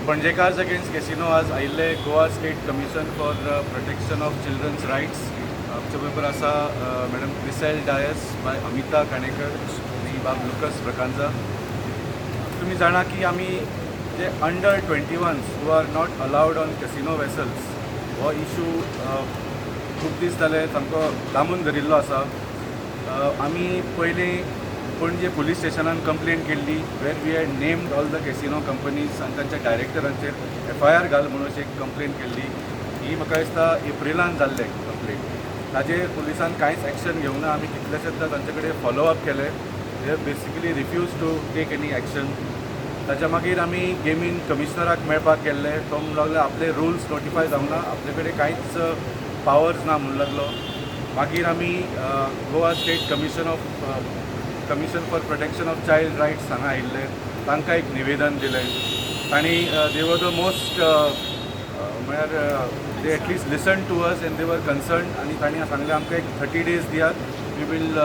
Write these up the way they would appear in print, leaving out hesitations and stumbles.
पणजेकार्स against casino आज आयिल्ले Goa State Commission for Protection of Children's Rights. आमचे बरोबर आसा मॅडम क्रिसेल डायस, बाय अमिता काणेकर आनी बाब लुकस प्रकांजा. तुमी जाणा की आमी जे under 21s who are not allowed on casino vessels, हो इशू खूब दीस जाले सामको दामून धरिल्लो आसा. आमी पयलीं पणजे पुलीस स्टेशनान कंप्लेन केल्ली, where we had named all the casino companies आनी तांच्या डायरेक्टरांचेर एफआयआर घाल म्हणून अशी एक कंप्लेन केल्ली. ही म्हाका दिसता एप्रिलान जाल्लें कंप्लेन. ताजेर पुलिसान कांयच एक्शन घेवना. आमी कितलेशेच तांचे कडेन फॉलोअप केले. They basically refuse to take any action. ताच्या मागीर आमी गेमींग कमिशनराक मेळपाक गेल्ले. तो म्हणूंक लागलो, आपले रुल्स नोटिफाय जावंक ना, आपले कडेन कांयच पावर्स ना म्हणूंक लागलो. मागीर आमी Goa State Commission for Protection of Child Rights हांगा आयिल्ले. तांकां एक निवेदन दिलें. तांणी they were the most, म्हळ्यार they at least listen to us and they were concerned. आनी तांणी सांगलें, आमकां एक 30 डेज दियात, we will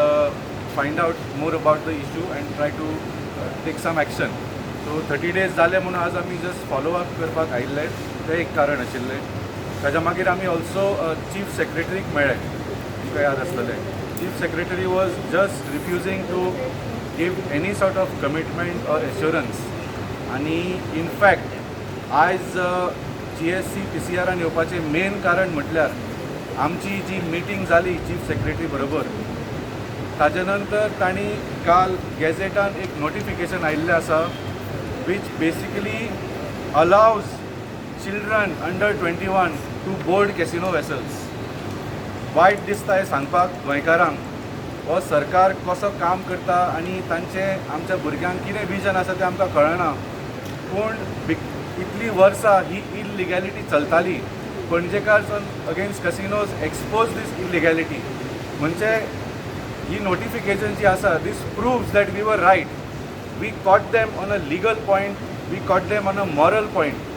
find out more about the issue and try to take some action. So 30 days जाले म्हणून आज आमी जस्ट फॉलो अप करपाक आयिल्ले. तें एक कारण आशिल्लें. ताच्या मागीर आमी ऑल्सो चीफ सेक्रेटरीक मेळ्ळे. तुमकां याद आसतलें, Chief Secretary was just refusing to give any sort of commitment or assurance. आनी इनफॅक्ट आयज जीएससी पीसीआरान येवपाचें मेन कारण म्हटल्यार आमची जी मिटींग जाली चीफ सेक्रेटरी बरोबर, ताजे नंतर तांणी काल गॅझेटान एक नोटिफिकेशन आयिल्लें आसा, which basically allows children under 21 to board casino vessels. वायट दिसता हें सांगपाक गोंयकारांक, हो सरकार कसो काम करता आनी तांचें आमच्या भुरग्यांक कितें विजन आसा तें आमकां कळना. पूण इतलीं वर्सां ही इलिगॅलिटी चलताली. Panjekar Against Casinos expose this illegality. म्हणजे ही नोटिफिकेशन जी आसा, this proves that we were right. We caught them on a legal point, we caught them on a moral point.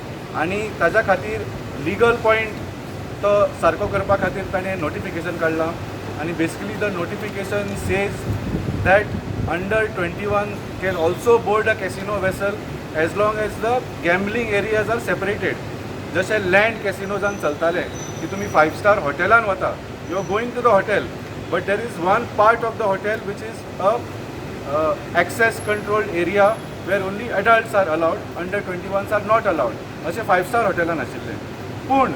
आनी ताज्या खातीर, लिगल पॉयंट तो सारको करपा खातीर ताणें नोटिफिकेशन काडलां. आनी basically the notification says that under 21 can also board a casino vessel as long as the gambling areas are separated. जशें लँड कॅसिनोजान चलतालें की तुमी फायव स्टार हॉटेलान वता, you are going to the hotel, but there is one part of the hotel which is a access controlled area where only adults are allowed, under 21s are not allowed. अशें five star हॉटेलान आशिल्लें. पूण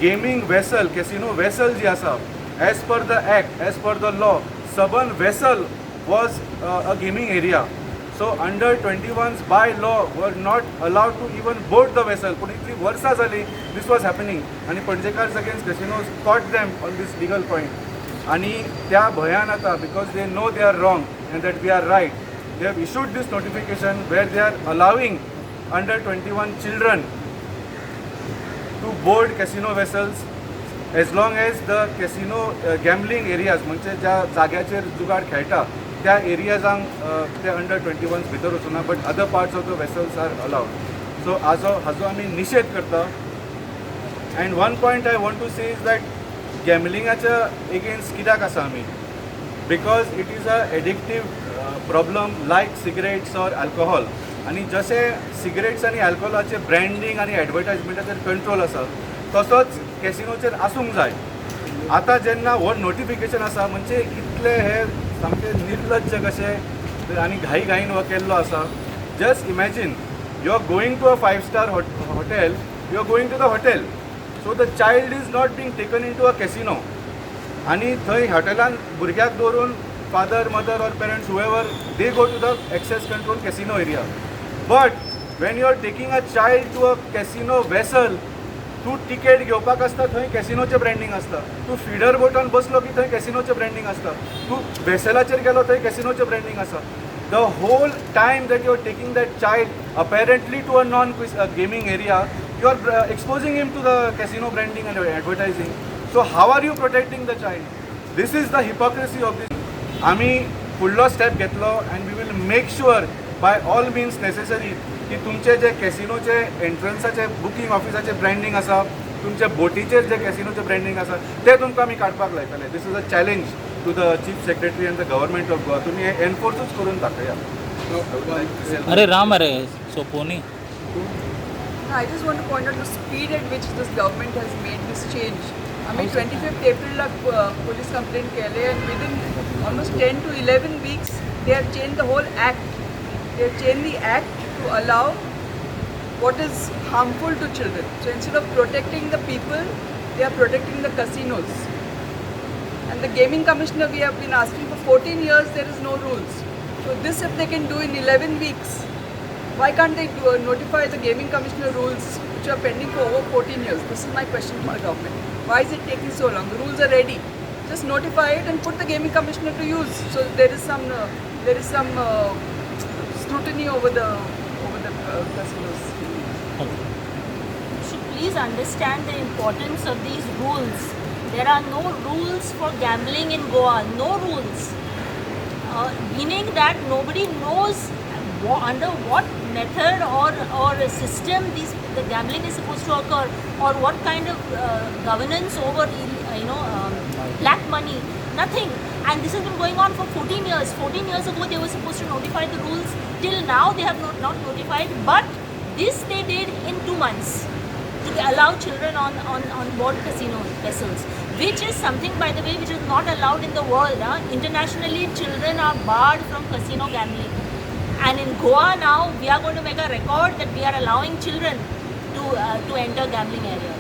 gaming vessel, casino vessel जी आसा, as per the act, as per the law, सबन vessel was a gaming area. So under 21s by law were not allowed to even board the vessel. पूण इतली वर्सां जालीं this was happening आनी पणजेकार्स Against Casinos caught them on this legal point. आनी त्या भंयान आतां, because they know they are wrong and that we are right, they have issued this notification where they are allowing under 21 children to board casino vessels as long as the casino gambling areas, म्हणजे ज्या जाग्याचेर जुगार खेळटा त्या एरियाजांक ते under 21 भितर वचुना, but other parts of the vessels are allowed. So हाजो हाजो आमी निशेध करता. And one point I want to say is that गॅमलिंगाच्या against कित्याक आसा आमी? Because it is a addictive problem like cigarettes or alcohol. आनी जशें सिगरेट्स आनी अल्कोहोलाचे ब्रँडींग आनी एडवर्टायजमेंटाचेर कंट्रोल आसा, तसोच कॅसिनोचेर आसूंक जाय. आतां जेन्ना हो नोटिफिकेशन आसा, म्हणजे इतले हे सामके निर्लज्ज कशे आनी घाई घाईन हो केल्लो आसा. Just imagine, you are going to a five star hotel, you are going to the hotel, so the child is not being taken into a casino. आनी थंय हॉटेलान भुरग्याक दवरून father, mother or parents, whoever, they go to the access control casino area. But when you are taking a child to a casino vessel, तूं ticket घेवपाक आसता, थंय कॅसिनोचें branding आसता. तूं फिडर बोटान बसलो की थंय कॅसिनोचें ब्रँडींग आसता. तूं वेसलाचेर गेलो, थंय कॅसिनोचें ब्रँडींग आसा. The whole time that you are taking that child apparently to a non gaming area, you are exposing him to the casino branding and advertising. So how are you protecting the child? This is the hypocrisy of this. आमी फुडलो step घेतलो and we will make sure by all means necessary की तुमचे जे कॅसिनोचे एंट्रन्साचे booking ऑफिसाचे branding आसा, तुमच्या बोटीचेर जे कॅसिनोचे branding आसा, ते तुमकां आमी काडपाक लायतले. This is a challenge to the Chief Secretary and the Government of Goa. तुमी हें एनफोर्सूच करून दाखया. अरे राम, अरे सोपोनी. I just want to point out the speed at which this government has made this change. I mean, 25th April, police complaint केले and within almost 10 to 11 weeks, they have changed the whole act. They have changed the act to allow what is harmful to children. So instead of protecting the people, they are protecting the casinos. And the gaming commissioner, we have been asking for 14 years, there is no rules. So this if they can do in 11 weeks, why can't they notify the gaming commissioner rules which are pending for over 14 years? This is my question to the government. Why is it taking so long? The rules are ready. Just notify it and put the gaming commissioner to use. So there is some scrutiny over the casinos. You should please understand the importance of these rules. There are no rules for gambling in Goa, no rules. Meaning that nobody knows under what method or a system the gambling is supposed to occur, or what kind of governance over black money, nothing. And this has been going on for 14 years. 14 years ago they were supposed to notify the rules. Till now they have not notified, but this they did in 2 months to allow children on board casino vessels, which is something, by the way, which is not allowed in the world. Huh? Internationally, children are barred from casino gambling. And in Goa now, we are going to make a record that we are allowing children to enter gambling areas.